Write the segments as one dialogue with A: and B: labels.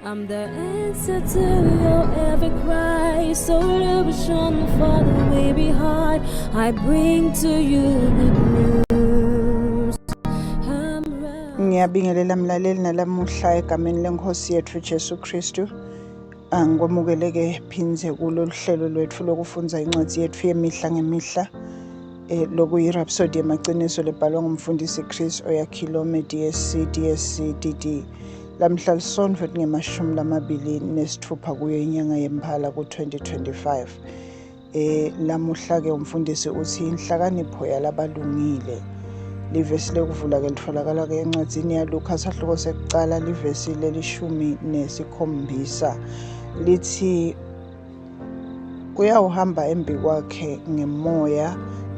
A: I'm the answer to your every cry, solution for the weary heart. I bring to you good news. I'm right.
B: Ngiyabingelela mlaleli nalamuhla egameni lenkosi yethu Jesu Kristu. Angikwamukeleke phindze kulolu hlelo lwethu lokufundza incwadi yethu yemihla ngemihla lokuyi-Rhapsody yemaciniso lebhalwa ngumfundisi Chris Oyakhilome DSC DSC DD. Lamhla lisontfo 26 kuyo inyanga yeMphala ku-2025. Lamuhla ke umfundisi uthi inhlakanipho yalabalungile. Livesi lekuvula ke litfolakala ke encwadzini yaLuka sahluko sekucala livesi leli-17 lithi uyawuhamba embikwakhe ngemoya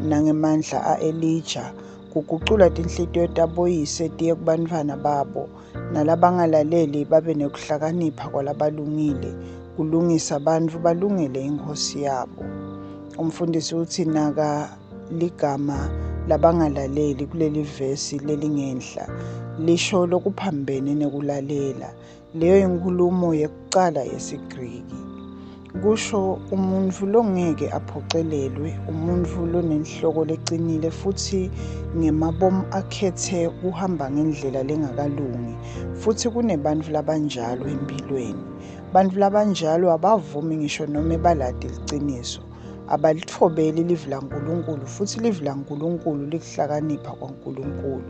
B: nangemandla a-Elija kugucula tinhlitiyo taboyise tiye kubantfwana babo nalabangalaleli babe nekuhlakanipha kwalabalungile kulungisa bantfu balungele inkosi yabo. Umfundisi uthi naka ligama labangalaleli kuleli vesi lelingenhla lisho lokuphambene nekulalela. Leyo inkhulumo yekucala yesiGriki. Kusho umuntfu longeke aphocelelwe, umuntfu lonenhloko lecinile futhi ngemabomu akhethe kuhamba ngendlela lengakalungi. Futhi kunebantfu labanjalo empilweni. Bantfu labanjalo abavumi ngisho noma balati liciniso. Abalitfobeli livi laNkulunkulu futhi livi laNkulunkulu likuhlakanipha kwaNkulunkulu.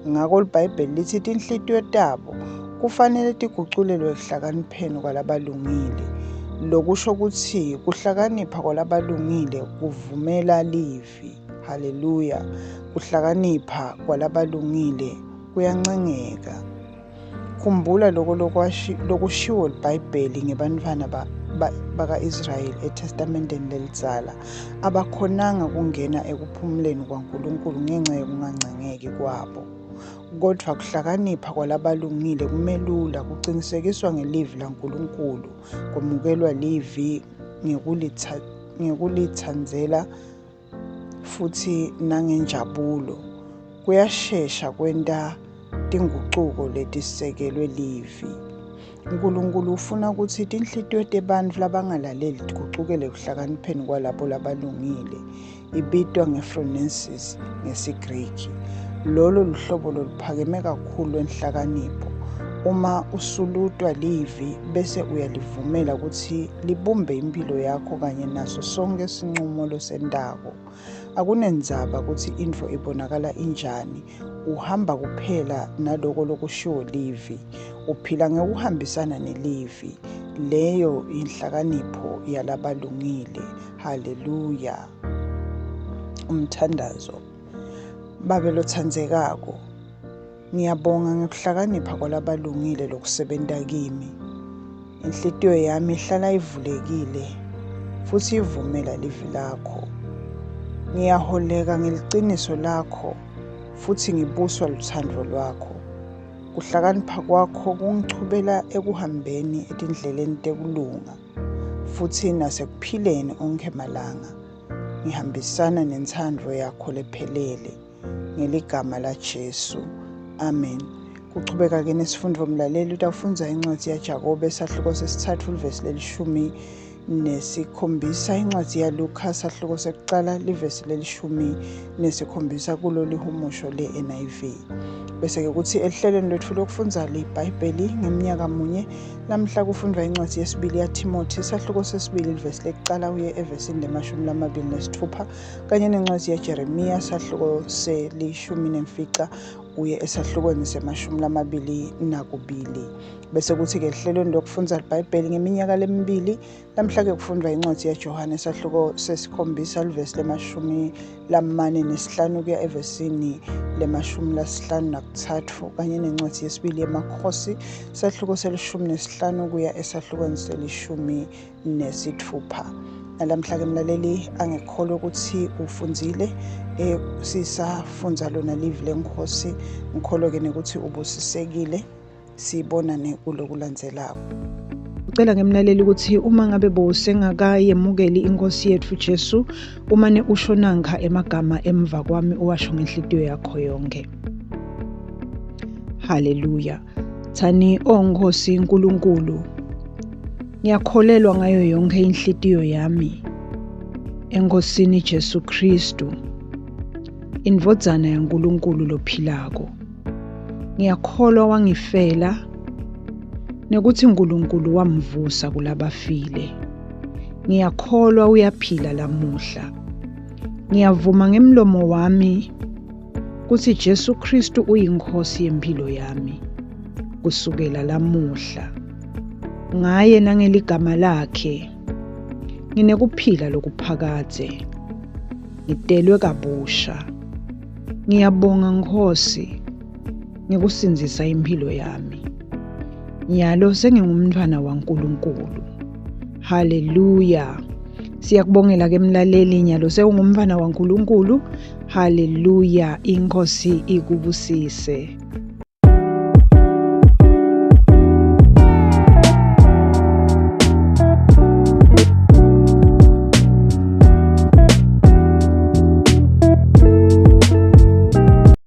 B: Ngako liBhayibheli lithi tinhlitiyo tabo kufanele tiguculelwe ekuhlakanipheni kwalabalungile. Lokusho kutsi kuhlakanipha kwalabalungile kuvumela livi. Haleluya. Kuhlakanipha kwalabalungile kuyancengeka. Khumbula loko lokushiwo liBhayibheli ngebantfwana baka-Israyeli eTestamenteni lelidzala. Abakhonanga kungena ekuphumuleni kwaNkulunkulu ngenca yekungancengeki kwabo. Kodvwa kuhlakanipha kwalabalungile kumelula, kucinisekiswa ngelivi laNkulunkulu, kwemukelwa livi ngekulitsandzela futhi nangenjabulo. Kuyashesha kwenta tingucuko letisekelwe livi. Nkulunkulu ufuna kutsi tinhlitiyo tebantfu labangalaleli tigucukele ekuhlakanipheni kwalabo labalungile. Ibitwa nge-phronesis ngesiGriki. Lolo luhlobo loluphakeme kakhulu lwenhlakanipho. Uma usulutwa livi bese uyalivumela kutsi libumbe impilo yakho kanye naso sonke sincumo losentako. Akunendzaba kutsi intfo ibonakala injani, uhamba kuphela naloko lokushiwo livi. Uphila ngekuhambisana nelivi. Leyo inhlakanipho yalabalungile. Haleluya. Umthandazo. Babe lotsandzekako, ngiyabonga ngekuhlakanipha kwalabalungile lokusebenta kimi. Inhlitiyo yami ihlala ivulekile futhi ivumela livi lakho. Ngiyaholeka ngeliciniso lakho futhi ngibuswa lutsandvo lwakho. Kuhlakanipha kwakho kungichubela ekuhambeni etindleleni tekulunga futhi nasekuphileni onkhe malanga. Ngihambisana nentsandvo yakho lephelele. Ngeligama laJesu. Amen. Kuchubeka ke nesifundvo mlaleli utawufundza incwadzi yaJakobe sahluko sesitsatfu livesi leli-17, incwadzi yaLuka sahluko sekucala livesi leli-17 kulo lihumusho le-NIV. Bese ke kutsi ehlelweni lwetfu lokufundza liBhayibheli ngemnyaka munye lamhla kufundvwa incwadzi yesibili yaThimothi sahluko sesibili livesi lekucala uye evesini le-26 kanye nencwadzi yaJeremiya sahluko seli-15 uye esahlukweni se-22. Bese kuthi-ke ehlelweni lokufundza liBhayibheli ngeminyaka lemibili lamhla ke kufundvwa incwadzi yaJohane sahluko sesikhombisa livesi le-45 kuya evesini le-53 kanye nencwadzi yesibili yeMakhosi sahluko seli-15 kuya esahlukweni seli-16. Nalamhla ke mlaleli angikholwe ukuthi ufundzile sisafundza lona livi leNkhosi. Ngikholwe ke nekuthi ubusisekile. Sibonane kulokulandzelako. Ucela ngemlaleli ukuthi uma ngabe bowusengakayemukeli inkosi yetfu Jesu, umane usho nankha emagama emva kwami uwasho ngenhlitiyo yakho yonke. Haleluya. Thani, O Nkosi Nkulunkulu, ngiyakholelwa ngayo yonke inhlitiyo yami eNkosini Jesu Kristu, indvodzana yaNkulunkulu lophilako. Ngiyakholwa wangifela nekuthi uNkulunkulu wamvusa kulabafile. Ngiyakholwa uyaphila lamuhla. Ngiyavuma ngemlomo wami kutsi Jesu Kristu uyiNkhosi yemphilo yami kusukela lamuhla. Ngaye nangeligama lakhe nginekuphila lokuphakadze. Ngitelwe kabusha. Ngiyabonga Nkhosi ngekusindzisa imphilo yami. Nyalo sengingumntfwana waNkulunkulu. Haleluya. Siyakubongela ke mlaleli nyalo sewungumntfwana waNkulunkulu. Haleluya. Inkosi ikubusise.